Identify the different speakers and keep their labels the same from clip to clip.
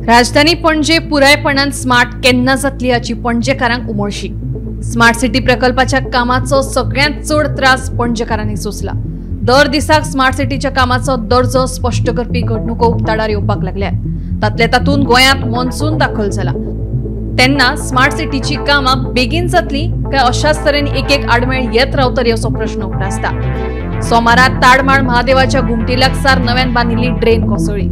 Speaker 1: राजधानी पणजे पुरायपणान स्मार्ट केन्ना जातली हाची पणजेकारांक उमळशीक। स्मार्ट सिटी प्रकल्पाच्या कामाचो सगळ्यांत चड त्रास पणजेकारांनी सोंसला। दर दिसाक स्मार्ट सिटीच्या कामाचो दर्जो स्पश्ट करपी घडणुको उक्ताडार येवपाक लागल्यात। तातले तातूंत गोंयांत मॉन्सून दाखल जाला तेन्ना स्मार्ट सिटीची कामां बेगीन जातली काय अशाच तरेन एक एक आडमेळ येत रावतली असो प्रश्न उप्रासता। सोमारा ताडमाड महादेवाच्या घुमटी लागसार नव्यान बांदिल्ली ड्रेन कोसळ्ळी।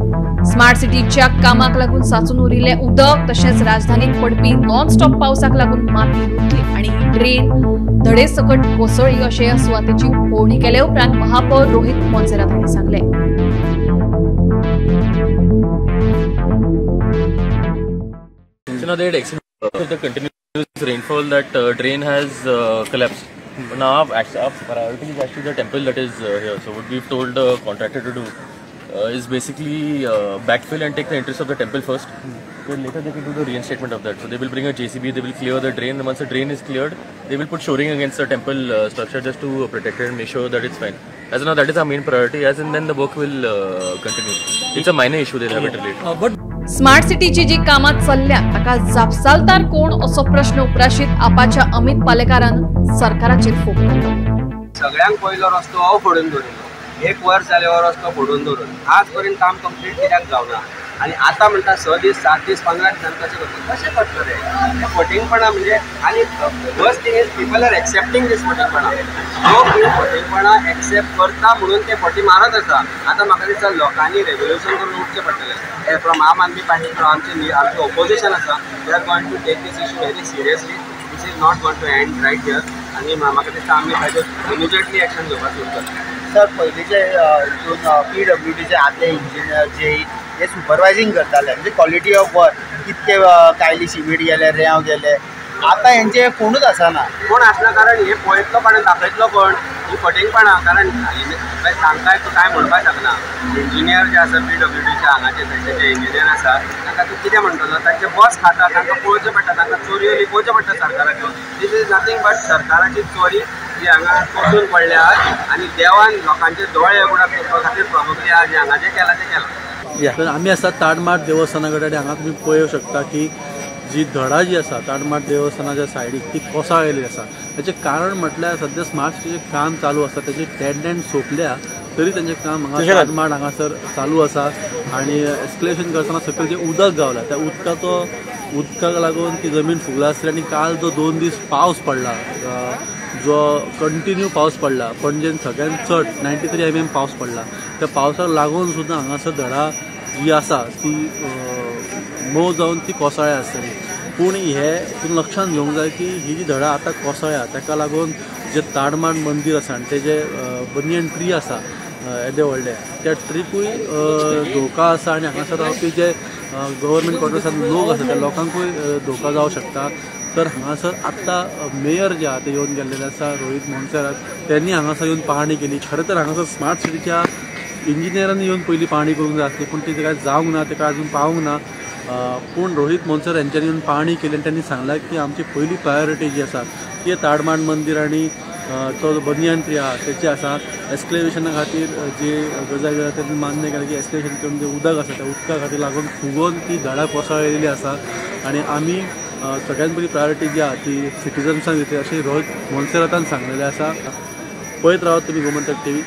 Speaker 1: स्मार्ट सिटीच्या कामाक लागून साचून उरिल्लें उदक तशेंच राजधानीत पडपी नॉन स्टॉप पावसाक लागून माती रुतली आनी ही ड्रेन धडे सकट कोसळ्ळी अशें ह्या सुवातेची पळोवणी केले उपरांत महापौर रोहित मोन्सेरात हांणी सांगलें।
Speaker 2: So now they had experienced the continuous rainfall that drain has collapsed. But now our priority is actually the temple that is here. So what we've told the contractor to do is basically backfill and take the interest of the temple first. Then later they can do the reinstatement of that. So they will bring a JCB, they will clear the drain. And once the drain is cleared, they will put shoring against the temple structure just to protect it and make sure that it's fine. As of now, that is our main priority. As and then the work will continue. It's a minor issue, they'll have it later.
Speaker 1: But smart सिटीची जी कामां चल्ल्यात ताका जापसालदार कोण असो प्रश्न उप्राशीत आपाच्या अमित पालेकारान सरकाराचेर फोग काडलो।
Speaker 3: सगळ्यांक पयलो रस्तो हो फोडून दवरिल्लो, एक वर्स जालें हो रस्तो फोडून दवरून आज पर्यंत काम कंप्लीट कित्याक जावना आनी आतां म्हणटा 6 दीस 7 दीस 15 दिसान कशें करतले, कशें करतले रे फटींगपणां म्हणजे। आनी worst thing is people are accepting this फटींगपणां। लोक ही फटींगपणां एक्सेप्ट करता म्हणून ते फटी मारत आसा। आतां म्हाका दिसता लोकांनी रेवोल्युशन करून उठचें पडटलें। फ्रॉम आम आदमी पार्टी, फ्रॉम आमचें ओपोजिशन आसा, they are going to take this issue very seriously. This is not going to end right here. आनी म्हाका दिसता आमी ताजेर इमिजिएटली एक्शन घेवपाक सुरू करतले।
Speaker 4: सर, पयलींचे हितून पीडब्ल्यूडीचे आदले इंजिनियर जे हे सुपरवायझींग करताले, म्हणजे क्वॉलिटी ऑफ वर्क कितके कायली सिमेंट गेले, रेंव गेले, आतां हेंचे कोणूच आसना।
Speaker 3: कोण आसना कारण हे पळयतलो कोण, दाखयतलो कोण, ही फटींगपणां। कारण तांकां कांय म्हणपाक शकना। इंजिनियर जे आसा पीडब्ल्यूडीचे हांगाचे थंयचे जे इंजिनियर आसा तांकां तूं कितें म्हणटलो, तांचे बस खाता, तांकां पळोवचें पडटा, तांकां चोरयो लिपोवच्यो पडटा सरकाराच्यो। This is nothing but सरकाराची चोरी जी हांगा कोसून पडल्या आनी देवान लोकांचे दोळे उगडा करपा खातीर प्रॉबेबली आज हांगा जें केलां तें केलां।
Speaker 5: तर आमी आसा ताडमाड देवस्थाना कडेन। हांगा तुमी पळोवंक शकता की जी धडा जी आसा ताडमाड देवस्थानाच्या सायडीक ती कोसळिल्ली आसा। ताचें कारण म्हटल्यार सद्या स्मार्ट सिटीचें काम चालू आसा, ताची टेंडंट सोंपल्या तरी तांचें काम हांगा ताडमाड हांगासर चालू आसा। आनी एस्कलेशन करतना सकयल जें उदक गावलां त्या उदकाक लागून ती जमीन फुगला आसली। आनी काल जो 2 दीस पावस पडला, जो कंटिन्यू पावस पडला, पणजेन सगळ्यांत चड 93 mm पावस पडला, त्या पावसाक लागून सुद्दां हांगासर धडा जी आसा ती मोव जावन ती कोसळ्या आसतली। पूण हे तूं लक्षांत घेवंक जाय की ही जी धडा आतां कोसळ्या ताका लागून जे ताडमाड मंदीर आसा आनी ते जे बनियन ट्री आसा येदे व्हडले त्या ट्रिकूय धोका आसा। आनी हांगासर रावपी जे गव्हर्मेंट क्वॉर्टर्सान लोक आसा त्या लोकांकूय धोका जावंक शकता। तर हांगासर आत्तां मेयर जे आहा ते येवन गेल्लेले आसा रोहित मोन्सेरात, त्यांनी हांगासर येवन पाहणी केली। खरें तर हांगासर स्मार्ट सिटीच्या इंजिनियरांनी येवन पयलीं पाहणी करूंक जाय आसली, पूण ती काय जावंक ना, तेका अजून पावूंक ना। पूण रोहित मोन्सेरात हेंच्यांनी येवन पाहणी केली आनी त्यांनी सांगलां की आमची पयली प्रायोरिटी जी आसा ती ताडमाड मंदीर आनी तो बनियन ट्री आहा तेची आसा। एस्कलेशना खातीर जी गजाल जाल्या तेणी मान्य केलें की एस्कलेशन करून जें उदक आसा त्या उदका खातीर लागून फुगोवन ती झाडां कोसळिल्ली आसा। आनी आमी सगळ्यांत पयली प्रायोरिटी जी आहा ती सिटिजन्सांक दितली अशें रोहित मोन्सेरातान सांगलेलें आसा। पळयत रावात तुमी गोमंतक टीव्ही।